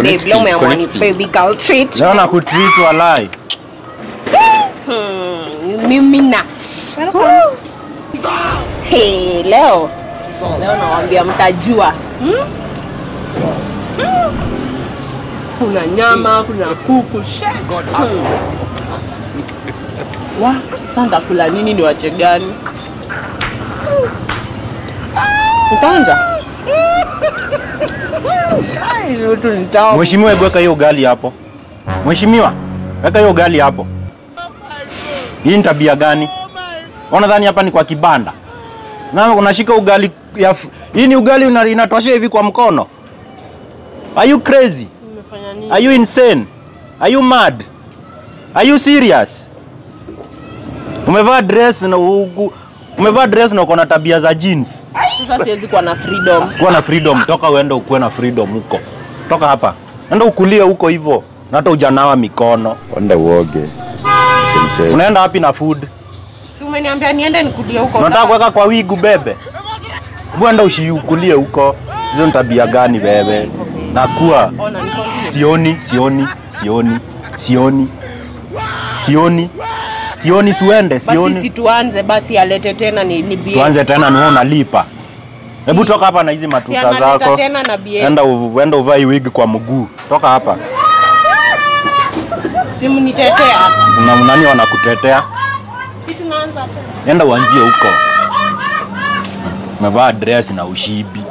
Babe, leo umeamua ni baby girl treat. Leo nakutreat walai. Mimi na. Hey, leo. Leo nawaambia mtajua. Kuna nyama, kuna kuku, Wa, sasa nitakula nini ni wache gani? Utaonja? Mheshimiwa, weka hiyo ugali hapo. Mheshimiwa, weka hiyo ugali hapo. Hii ni tabia gani? Unadhani hapa ni kwa kibanda? Na unashika ugali ya hii ni ugali inatoshea hivi kwa mkono. Are you crazy? Nimefanya nini? Are you insane? Are you mad? Are you serious? Umevaa dress na umevaa dress na uko na tabia za jeans. Sasa siwezi kuwa na freedom. Kuwa na freedom, toka uende ukuwe na freedom huko. Toka hapa. Enda ukulie huko hivyo. Na hata hujanawa mikono. Enda uoge. Unaenda wapi na food? Si umeniambia niende nikulie huko. Unataka kuweka kwa wigu bebe? Hebu enda ushiukulie huko. Hizo ni tabia gani bebe? Nakuwa sioni, sioni, sioni, sioni. Sioni. Sioni, suende, sioni. Basi situanze basi alete tena ni BA. Tuanze tena ni wewe unalipa. Hebu toka hapa na hizi matuta zako. Tena na BA. Enda uvae wig kwa mguu. Toka hapa. Simu nitetea. Na nani wanakutetea? Si tunaanza tena. Enda uanzie huko. Umevaa dress na ushibi.